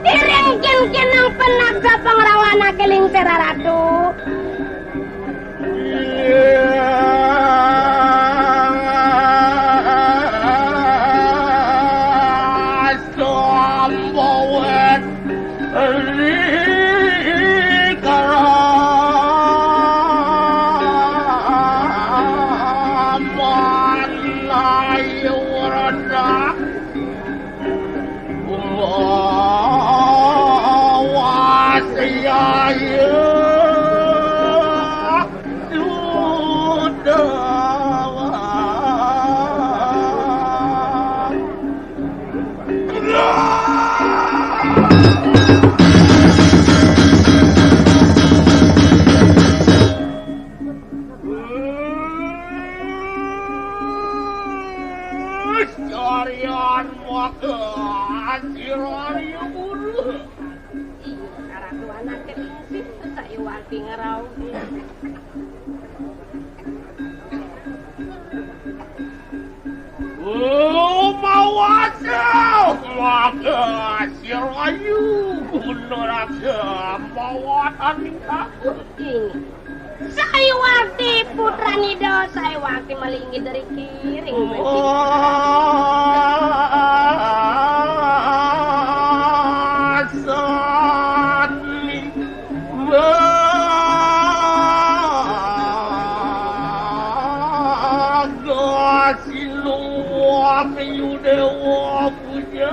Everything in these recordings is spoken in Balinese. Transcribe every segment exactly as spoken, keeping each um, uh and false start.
Diringkin-kin nang penat sapang rawana keling seraratu. Sarian maka sirari guru. Iya, karatu anak keningsih, saya wati ngerau. Oh, mawasa, maka sirayu, guna raga, mawatan ningkat. Ini. Saiwati putra nida, saiwati malingi dari kiring. Sani baga sinuwak yudewa puja.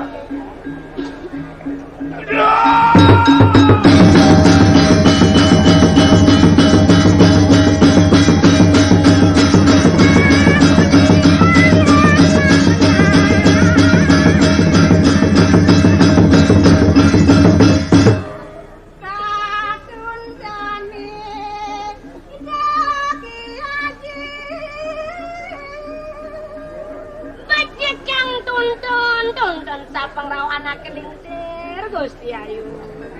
Becik kang tuntun, tuntun sapeng rawana kelintir, Gusti Ayu.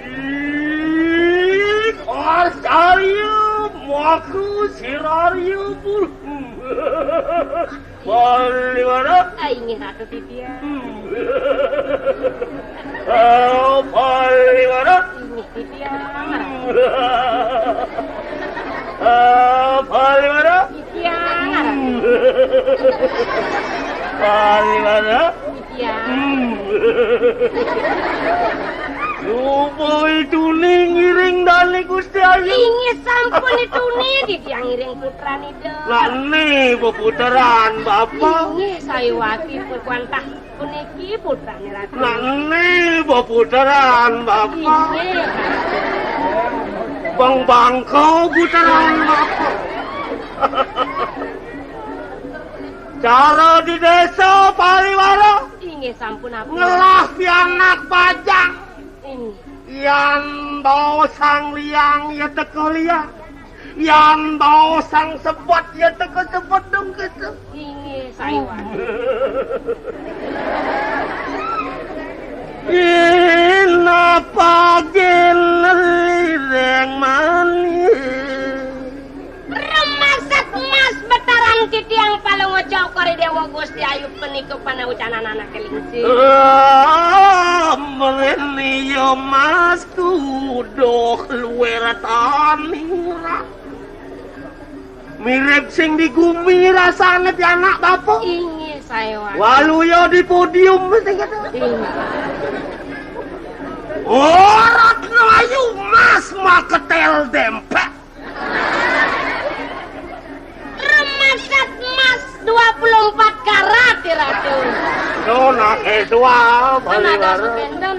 Ih, Arsayu, maku sirayu burung. Paliwara. Ah, inggih Ratu titiang. Hmm. Ah, Paliwara. Inggih titiang. Ah, Paliwara. Titiang. Paliwara. Titiang. Hmm. Rupa itu ning ngiring dane Gusti Ayu. Inggih sampun itu nih titiang ngiring putrane. Nak ni beputeran, Bapak. Inggih, saiwati pekuantah puniki putrane Ratu. Nak ni beputeran, Bapak. Inggih. Bang bangko puteran, Bapak. Cara di desa Paliwara. Inggih, sampun apa? Ngelah pianak bajang. Inggih. Yan bau sang liang ya teko liang. Yan bau sang sebet ya teko sebet dong gitu. Inggih, saiwati. Inapa gen lireng manis. Remaset mas betaran titiang palongo cokor Dewa Gusti Ayu penika panaucanan anak kelinci. Ah, mrene ya mas kuduh luwer tanira. Mirip sing di gumi rasane ti anak bapak. Inggih, saya wae. Waluya di podium sing kata. Inggih. Oh, Ratna Ayu mas maketel dempek. Remaset mas dua puluh empat karat ya Ratu. Dona kedua. Kan ada Baliwara. Sukenden.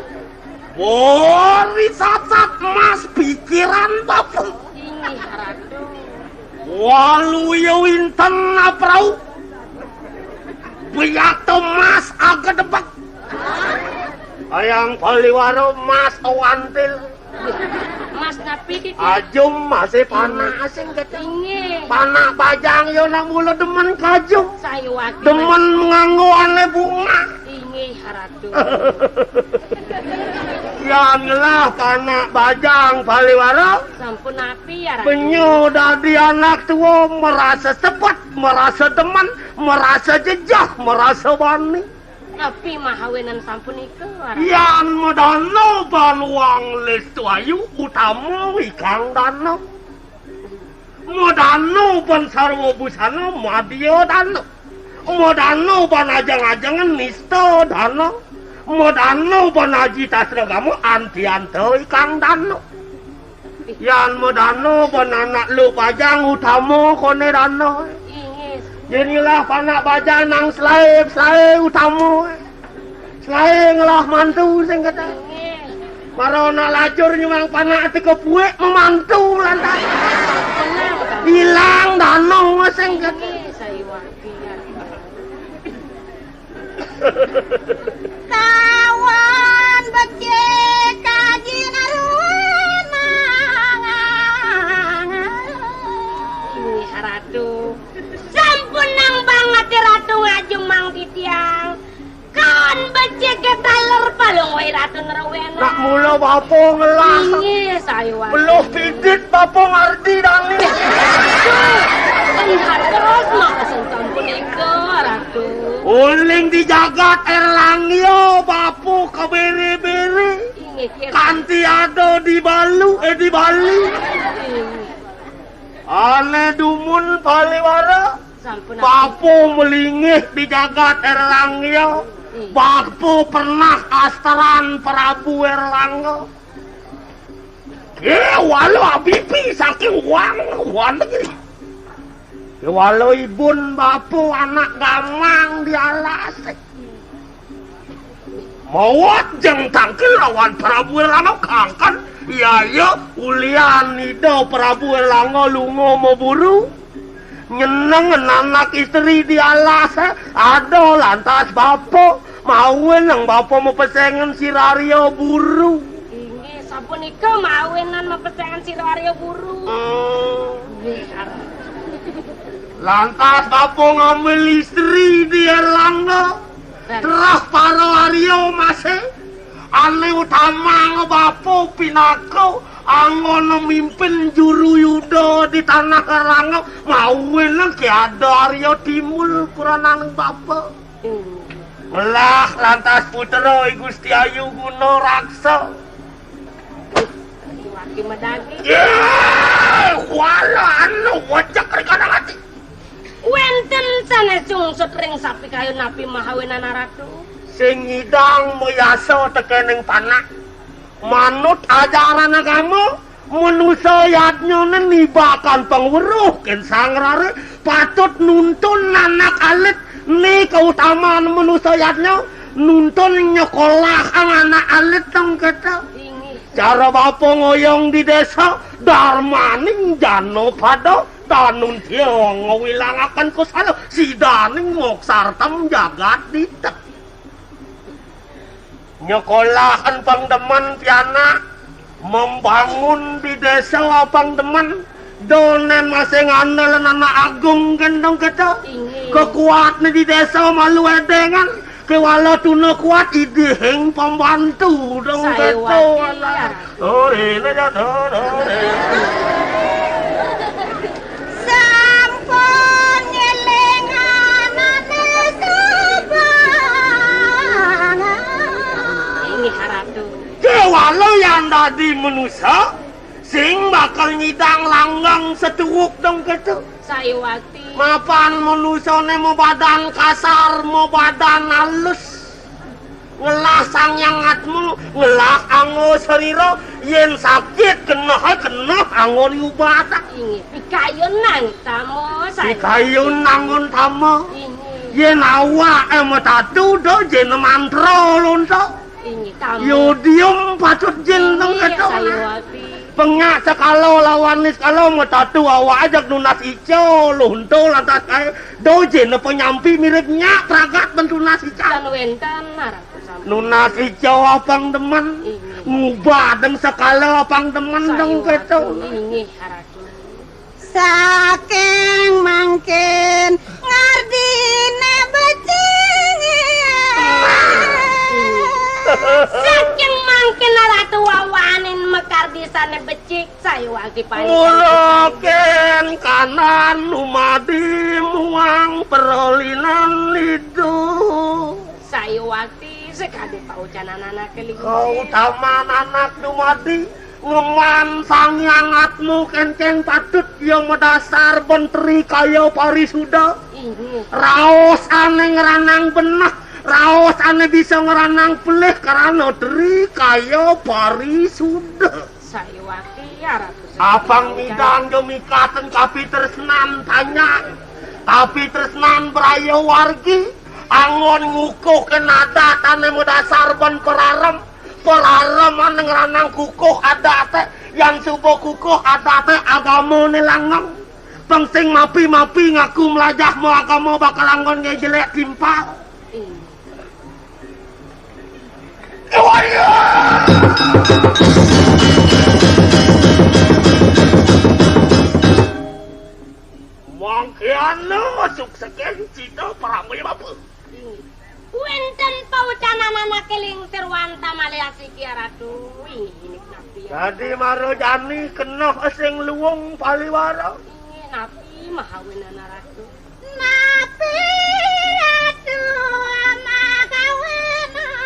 Bori sacat mas pikiran bapak. Inggih Ratu. Walu ya winten aprau. Biyata mas agedebek. Ayang Baliwara mas awantil. Mas napi titi? Ajum masih panak asing kata. Inggih. Panak bajang yo nak mula demen kajum. Saya wakil. Demen menganggo ane bunga. Inggih Ratu. Yan lah panak bajang Baliwara. Sampun napi ya Ratu? Penyu dadi anak tua merasa sebet, merasa demen, merasa jejah, merasa bani. Napi mahawinan sampunika? Yan madana ban wang lestu ayu utama ikang dana. Madana ban sarwa busana madya dana. Madana ban ajeng-ajengan nista dana. Madana ban aji sastra agama antianta ikang dana. Yan madana ban anak lu bajang utama koné dana. Inggih. Yén ngelah panak bajang nang selaé-selaé utama. Selaé ngelah mantu sing kéto. Inggih. Mara anak lacur nyuang panak teka puik memantu lantas. Bener, Kang. Ilang dana sing kéto. Inggih, sayuwakti. Kawan becik kaji naruan mangang. Inggih, Ratu. Sampun nang banget Ratu ngajumang titiang. Kawan becik taler palung wai Ratu nrewen. Nak mula bapa ngelah. Inggih, sayuwakti. Beluh pidit bapa ngardi dani. Kan hartos makasen sampun ika, Ratu. Uling di jagat Erlangga bapa kabéré-béré. Inggih, Ki. Kanti ada di Balu, eh, di Bali. Inggih. Ané dumun paliwara. Sampun. Bapa malinggih di jagat Erlangga. Inggih. Bapa pernah asteran Prabu Erlangga. Kéwala abibi saking wang, wang negeri. Kéwala ibun bapa anak gamang di alas. Mawat jeng tangkil lawan Prabu Erlangga kangkan. Iya, iya, ulian Ida Prabu Erlangga lunga maburu. Nyeneng anak istri di alas, ada lantas bapa. Mawin nang bapa mapesengan sira arya buru. Inggih, sapunika mawinan mapesengan sira arya buru. Hmm. Nggih, Ratu. Lantas bapa ngambil istri di Erlangga. Terus para arya masih ané utama bapa pinaka anggona mimpin juru yuda di tanah Erlangga, mawinan ki ada arya timbul purananing bapa. Ngelah lantas putra I Gusti Ayu Guna Raksa. Iwaki medagi. Yé, wala anu wecek ring kadang ati. Wénten sané sungsut ring sapikayun napi mahawinan Ratu? Sing ngidang mayasa tekening panak. Manut ajaran agama, manusa yadnyané nibakan pangweruh kén Sang Rare, patut nuntun anak alit. Né kautaman manusa yadnya, nuntun nyekolahang anak alit dong kéto. Inggih. Cara bapa ngoyong di désa, darmaning jana pada, danun tiang ngawilangaken kusala, sidaning moksartam jagat ditek. Nyekolahan pang demen pianak, membangun di désa apang demen, donen masih ngandelen anak agung gendong kéto. Inggih. Kekuatné di désa malu edengan, kéwala tuna kuat idihing pembantu dong kéto. Sayuwakti, ya. Orene jatuh, orene. Sampun ngelingan ane sebangan. Inggih, Ratu. Kewala yang dadi manusa, sing bakal nyidang langgeng setuwuk dong ketu. Sayuwakti. Mapan manusane mabadan kasar, mabadan alus. Ngelah Sang Hyang Atma, ngelah angga sarira, yen sakit keneh, keneh angga riubat. Inggih, pikayunang tama, Sang. Pikayun anggon tama. Inggih. Yen awake matatu, do jena mantra lonto. Inggih, tama. Yodium patut jin. Inggih, nang keto. Sayuwakti. Pengak sekala lawan niskala matatu awake ajak nunas ica, lonto lantas kae. Do jena panyampi mirip nyak pragat ben tunas ica. Tan wenten, Ratu. Nunas ica apang demen. Inggih. Ngubadeng sekala apang demen dong keto. Sayuwakti, inggih, Ratu. Saking mangkin ngardine becik. Saking mangkin Ratu wawanin makardi sane becik, sayuwakti panika. Mula ken kanan numadi muang perolinan lidu. Ayo wakti sekade paucanan anak keling. Kautaman anak dumadi, ngeman sangiangatmu kenceng patut ia madasar benteri kaya parisuda. Inggih. Raos ane ngranang beneh, raos ane bisa ngranang pelih krana teri kaya parisuda. Saya wakti ya Ratu. Apang midan yo mikaten kapitresnan tanyang, kapitresnan braya wargi, anggon ngukuhke adat ane madasar ban perarem, perarem ane ngranang kukuh adate, yang suba kukuh adate agamane langgeng. Pang sing mapi-mapi ngaku melajah mau agama bakal anggon ngejelek timpal. Iya. Mangke anu suksesan cita parama ya bapa. Wenten paucanan anak keling serwanta malih asiki Ratu. Inggih napi ya? Dadi mara jani keneh sing luung paliwara. Inggih napi mahawinan Ratu? Napi Ratu mahawinan?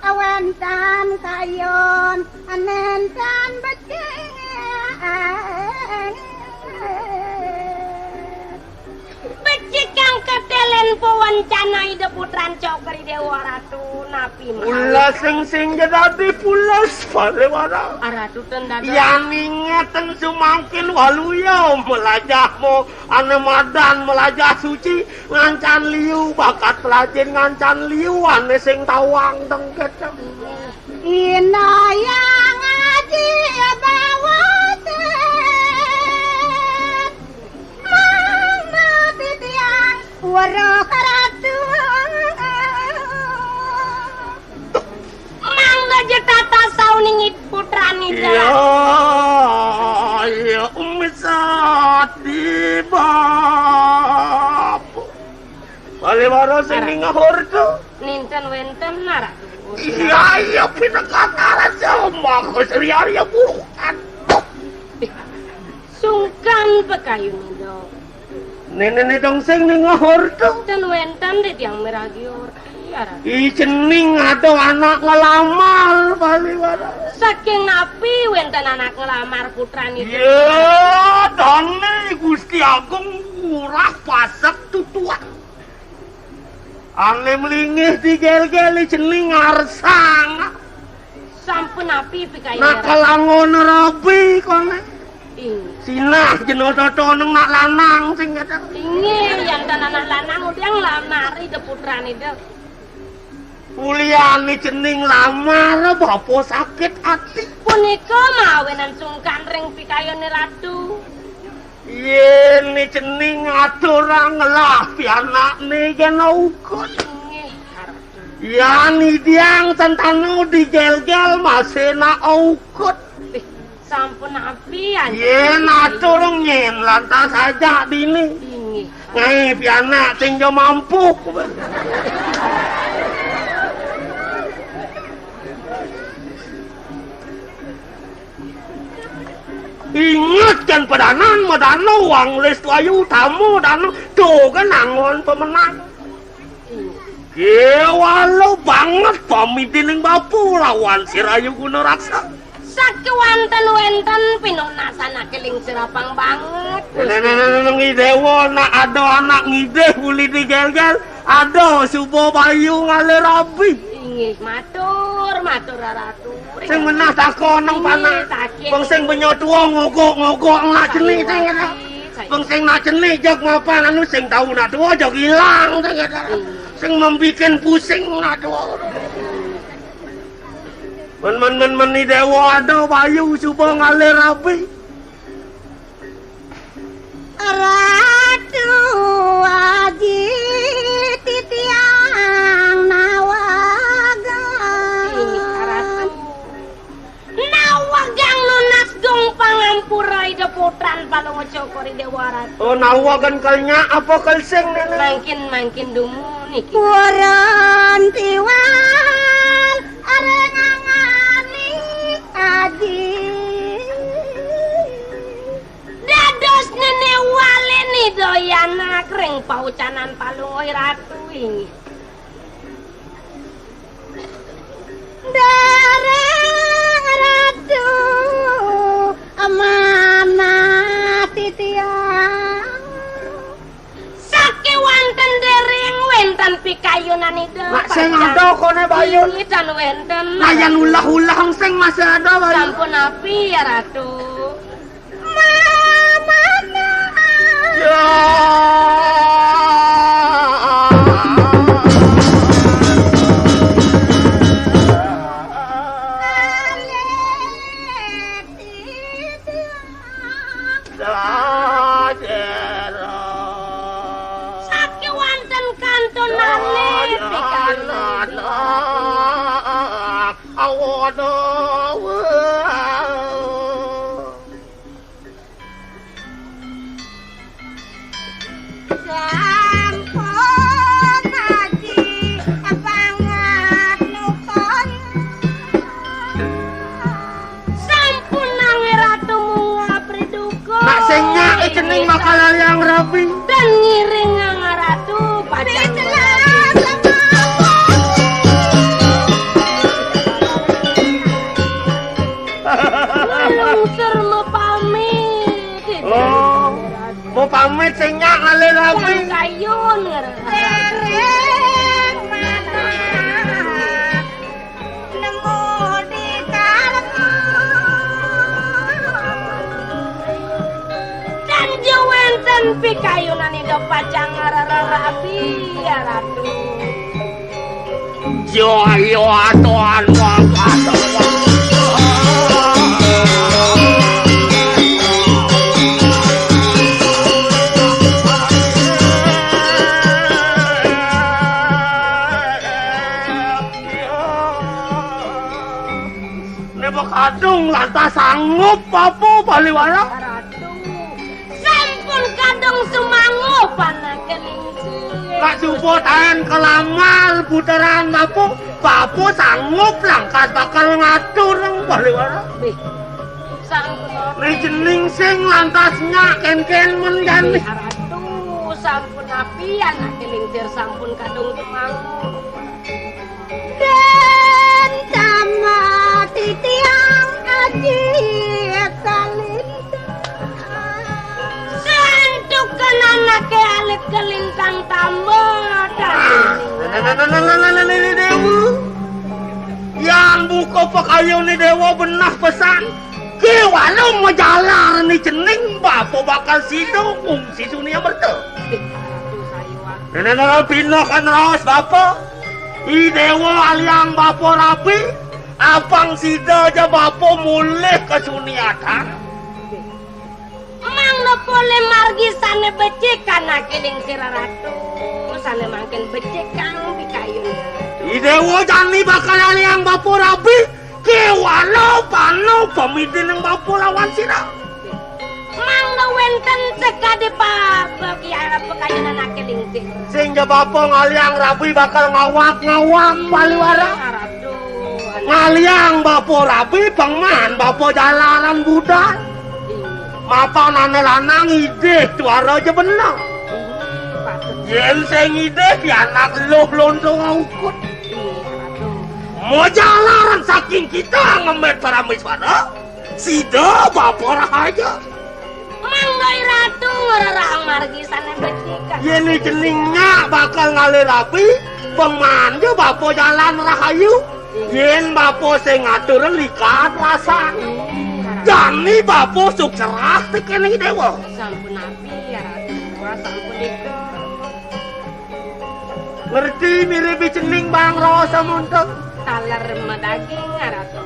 Awantan kayon anentan becik. Becik kang ketelen pawancana Ida Putran Cokor I Dewa Ratu napi mawon? Pules sing sing ja dadi pules paliwara. Aratu ten dados. Yan ingeten sumangkin waluya melajah mo ane madan melajah suci ngancan liu bakat pelajin ngancan liu ane sing tawang dengket. Inaya ngaji bawaten. Mama titiang weruh Ratu. Mangda jetata sauning putrane Iya, jalan. Iya, misati bab. Paliwara sing Arah. Ningehur tu. Ninten wenten Ratu. Iya, iya, pinaka raja maka Sri Arya burukan. Sungkan pekayun dong. Nene dong sing ningehur tu. Ten wenten di tiang miragi orti Ratu. I cening ada anak ngelamar paliwara. Saking napi wenten anak ngelamar putrane? Iya, dane Gusti Agung ngurah pasek tutuan. Ane mlingih digelgel i cening ngarsang. Sampun napi pikayun? Nak kalangon rabi kone. Ing. Sinah jeno toto neng nak lanang sing kata. Inggih, yan tan anak lanang udiang lamari de putrane de. Uliane cening lamar bapa sakit ati. Punika mawinan sungkan ring pikayune Ratu. Yen cening aturang ngelah pianakne kena ukut. Inggih, Ratu. Yan idiang sentana digelgel masih nak ukut. Ih, sampun napi antuk Yen dini? Atur nyen lantas ajak dini. Inggih. Ngai pianak sing jo mampu. Inget kan padanan madana wang les tuayu tamu dana tu kan anggon pemenang. Kewalo banget pamitining bapu lawan si Rayu Guna Raksa. Sakewanten wenten pinunasan akeling sirapang banget. Nang idewa nak ada anak ngidih uli digelgel, ada suba bayu ngalir abi. Inggih matur, matur Raratu. Sing menah takon nang Inggih, panak. Takin. Bang sing benyo tua ngogok-ngogok nak cenik sing kena. Bang sing nak cenik jog mapan anu sing tau nak tua jog ilang sing kena. Inggih. Sing membikin pusing nak tua. Men men men men ni dewa ada bayu suba ngalir abi. Ratu Aji titiang nawagan. Inggih, Ratu. Nawagang nunas gung pangampura Ida Putran Palungguh Cokor I Dewa Ratu. Oh, nawagan kalnya apa kalseng nene? Mangkin, mangkin dumun niki. Purun tiwal arengangani Aji. Dados nene wale ni doyanak ring paucanan Palungguh Ratu inggih. Dereng Ratu amanah titiang. Sakéwanten dereng wénten pikayunan Ida. Nak sing ada koné bayun. Inggih tan wénten. Nah, yén ulah-ulah sing masih ada bayun. Sampun napi ya Ratu? Mamana. Ya. Dadera. Sakéwanten kantun malih pikayun. Awono. Sampun aji banget nukon. Sampun nang Ratu munggah priduga. Nak sing nyak icening bakal alyang rabi. Dan ngiring nang Ratu pacang. Ngalungsur mapamit. Oh, mapamit sing nyak ngalih rabi. Kayun ngerti. Dereng manah nemu di kalbu. Dan jo wénten pikayunan Ida pacang ngarara rabi ya Ratu. Jaya atuan mangkat. Né kadung lantas sanggup apa Baliwara? Ratu, sampun kadung sumanggup anaké lingsir. Lak coba taén kelamal puteran bapa, bapa sanggup langkas bakal ngatur Baliwara. Nggih. Sampun. Né cening sing lantas nyak kénkén men jani. Ratu, sampun napi anaké lingsir sampun kadung sumanggup. Dan tamat titiang aji kalintang. Santukan anaké alit kalintang tambah. Nah, nah, nah, nah, nah, nah, nah, ini Déwa. Yang buka pakayuné Déwa benah pesan. Kéwala majalar ni cening bapa bakal sida kungsi sunia merta. Nenek pinakan raos bapa. I Déwa alyang bapa rabi, apang sida ja bapa mulih kasuniatan. Mangda polih margi sané becik anaké lingsir Ratu, sané mangkin becik kang pikayun. I Déwa jani bakal alyang bapa rabi, kéwala pano pamidining bapa lawan sira. Mangda wénten sakadi pa-, pa-, ya, pakayunan anaké lingsir. Sing ja bapa ngalyang rabi bakal ngawak-ngawak Baliwara. Ratu. Ngalyang bapa rabi pengman bapa jalaran budal. Iya. Mapan ané lanang idih tuara ja beneh. Iya, patut. Yén sing idih pianak luh lonto ngaukud. Iya, Ratu. Majalaran saking kita ngemét Paraméswara. Sida bapa rahaja. Mangda Ratu ngrerah margi sané becik. Yén cening nyak bakal ngalih rabi, pengman ja bapa jalan rahayu. Yén bapa sing ngatur likat rasan. Jani bapa sukserah tekéning Déwa. Sampun napi ya Ratu, sampun nika. Ngerti mirip cening bang raos samunten. Taler madaging Ratu.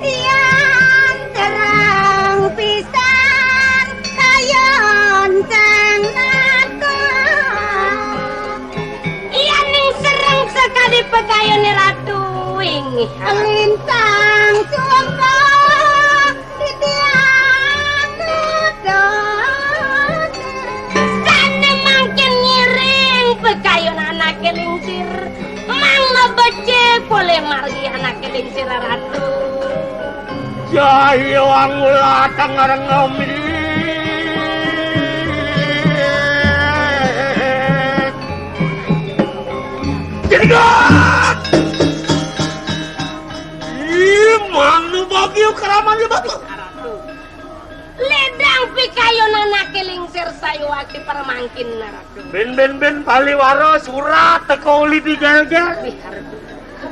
Yang terang pisan kayon sang nata. Iya ning sereng sekali pegayone Ratu, inggih. Lintang suka titiang nudut. Sane mangkin ngiring pegayun anake lingsir. Mangda becik polih margi anake lingsir, Ratu. Jaya angulat ngrengem. Ih, manu bagio keraman ya, Bapak. Ledang pikayun anaké lingsir sayuwakti paramangkin, Ratu. Bén, bén, bén, paliwara surat teka uli digélgél.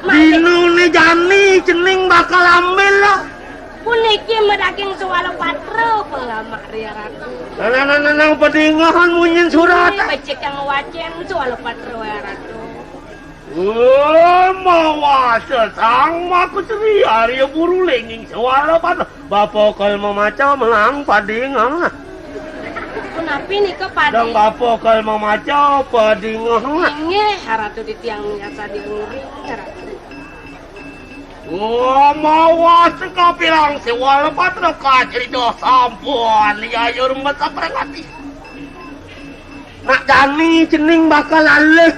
Dinané jani cening bakal ambil lah. Puniki madaging Suwala Patra panglamar ya, Ratu. Nang, nang, nang, nang, padingehan munyin surat. Becik kang wacén Suwala Patra ya, Ratu. Wah, mawasa Sang Makasri Arya Buru lenging Suwala Patra. Bapa kal mamaca melang padingeh. Punapi nika, Pak Dé? Dang bapa kal mamaca padingeh. Inggih, Ratu, titiang miasa diuring, Ratu. Wah, mawasa kapirang Suwala Patra kacrita sampun yayur mesep rengati. Nak jani cening bakal alih.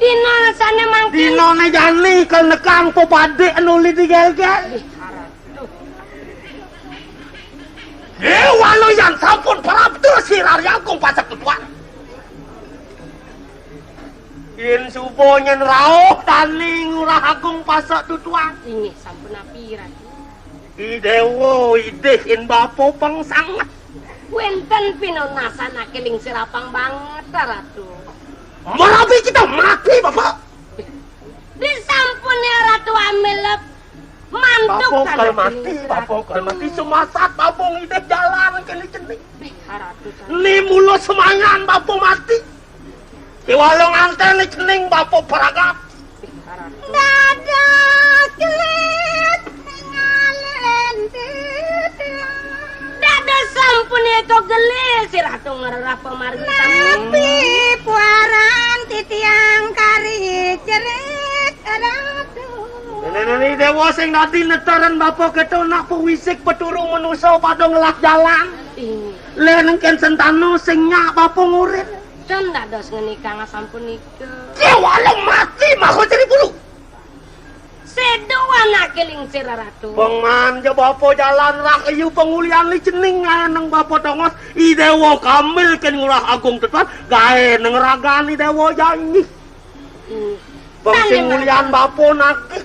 Dina sané mangkin. Dinané jani kal nekang pepadé anu uli digélgél. Déwa lo yan sampun prapta sira Ratu Agung Pasetutuan. Yén suba nyén rauh dané Ngurah Agung Pasetutuan. Inggih, sampun napi, Ratu? I Déwa idih in bapa pang sanget. Wénten pinunasan anaké lingsir apang banget, Ratu. Marabi kita mati, Bapak. Disampun ya Ratu ambil mantuk. Bapa kal mati, Bapa kal mati, sumasat bapa ngidih jalan kéné cening. Ratu. Ni mula semayan bapa mati. Kéwala nganténé cening bapa pragat. Dados gelis ngalén titiang. Dados sampun eka gelis, Ratu ngrereh pamargi sami. Napi puaran titiang kari cerit, Ratu. Néné, néné, Déwa sing dadi neteran bapa kéto nak pawisik peturung manusa pada ngelah jalan. Inggih. Lén engkén sentana sing nyak bapa ngurit. Tan dados ngenikang sampun nika. Kéwala mati maha Sri Bulu. Séda anaké lingsir, Ratu. Pangmanja bapa jalan rahayu pangulian li cening ngaénang bapa tongos. I Déwa kambil kén Ngurah Agung Tetuan gaé nang ragan I Déwa janji. Hmm. Pang sing ngulian bapa nagih.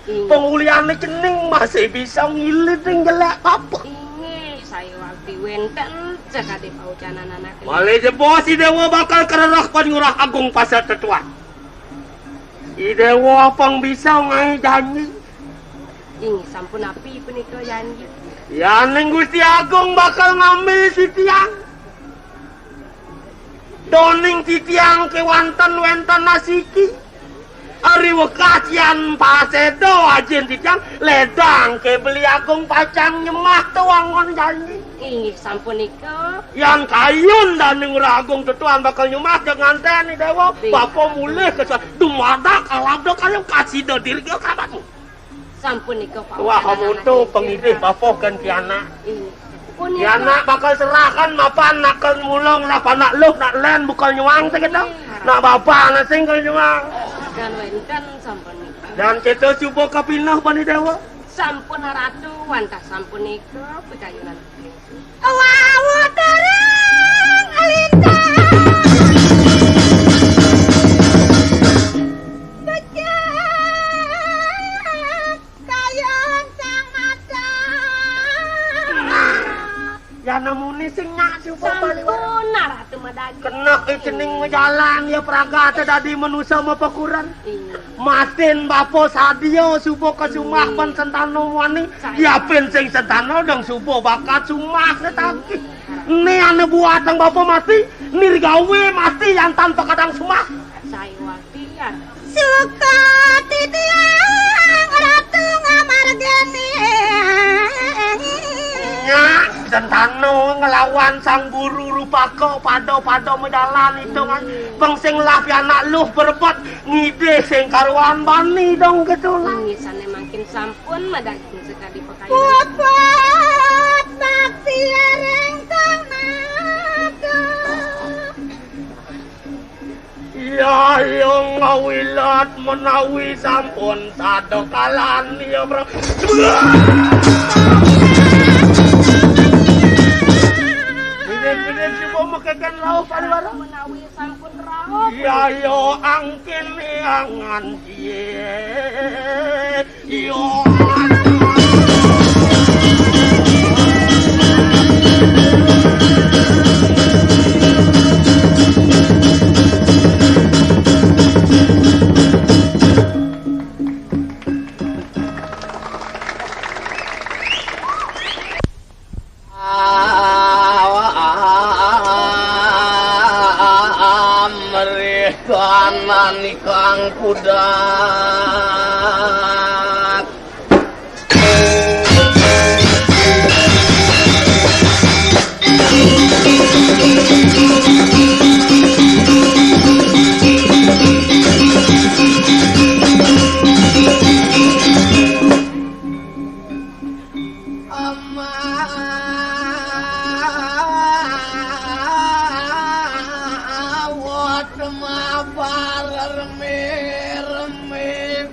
Inggih. Panguliané cening masih bisa ngilit ring jelék bapa. Inggih, sayuwakti wénten sakadi paucanan anak. Malih jebos I Déwa bakal karereh pan Ngurah Agung Pasetutuan. I Déwa apang bisa ngaé janji. Inggih, sampun napi punika janji? Yaning Gusti Agung bakal ngambil titiang. Doning titiang kéwanten wénten asiki. Ari wekas yan paséda ajin titiang ledang ké beli agung pacang nyemah tuangon janji. Inggih, sampun nika. Yan kayun dané Ngurah Agung Tetuan bakal nyemah, jeg nganténi Déwa. Bapa mulih ka sa-, dumadak alabda kayun kasida dirga kabatmu. Sampun nika, Pak. Wah, amonto pangidih bapa kén pianak. Inggih. Pianak bakal serahan mapan nak kén mulung, nak panak luh, nak lén bukal nyuang sakéto. Inggih. Nak bapa nak sing kal nyuang. Dan wénten sampun nika. Dan kéto suba kapineh bani Déwa. Sampun Ratu, wantah sampun nika pikayunan. Wawu terang lintang. Becik kayun sang mata. Ya nemuni sing nyak suba bali. Sampun, Ratu madaging. Keneh cening majalan ya pragata dadi manusa mapakuren. Inggih. Matin bapa sadia suba ka sumah, hmm, pan sentana muani. Saya. Yapin sing sentana dong suba bakat sumah setaki. Ini ane buatang bapa mati, nirgawe mati yang tanpa kadang sumah. Saya waktu ya. Suka titiang Ratu ngamargeni. Nya, sentana ngelawan sang guru rupaka pada-pada medalan itu kan. Hmm. Peng sing lah pianak luh berebet ngidih sing karuan bani dong gitu lah. Inggih, sane mangkin sampun madaging sekadi pekayan. Puput bakti ring Sang Maha. Iya, iya, ngawilat menawi sampun sada kalan iya, Bro. Bidin, bidin, coba meke Kan rauh pariwara. Menawi sampun rauh. Iya, iya, angkin angan ciye. Iya. Amrih kanan ikang kuda. Awat mabar remi-remi.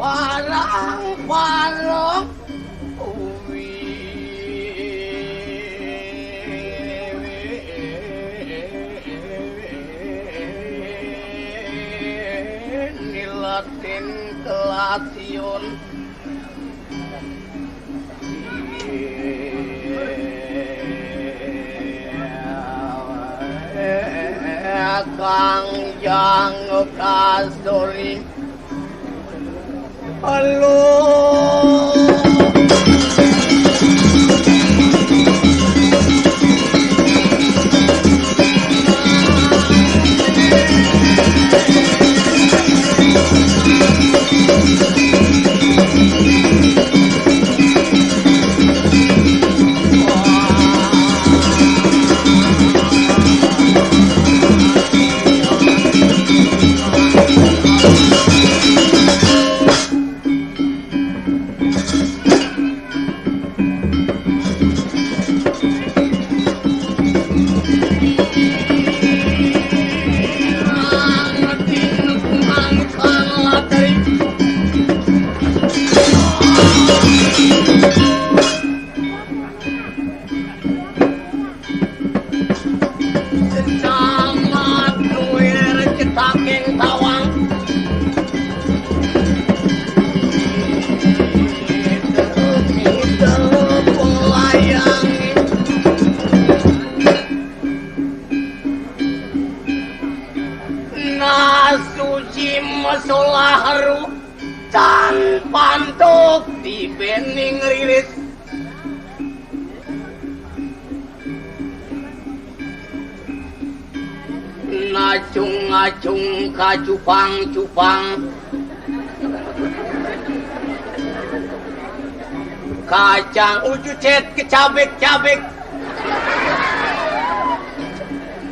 Parang-parang. Nilatin kelation. Kang jang kasturi. Halo. Selamat luir cetaking tawang. Middle, middle pelayang. Nah suci mesolah ruh tan pantuk di bening riris. Ngacung-ngacung kacupang-cupang. Kacang ucucet kecabik-cabik.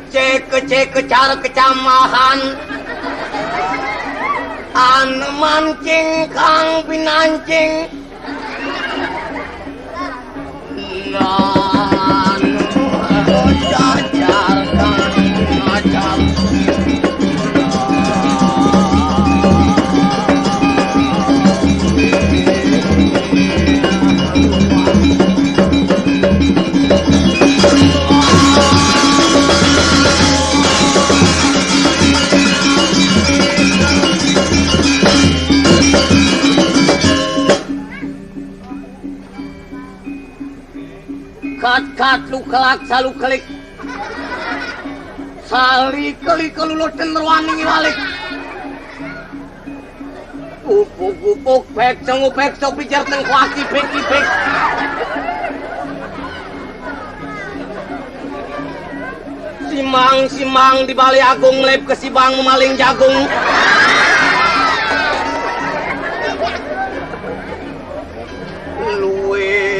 Cek-cek kecar kecamahan. An mancing kang pinancing. Kat-kat lukelak salukelik. Sali keli keluluh cenderuaning iwalik. Upuk-upuk pekceng upekcok pijar tengkuak ipik-ipik. Simang-simang di Bali Agung, lep ke Sibang memaling jagung. Luwe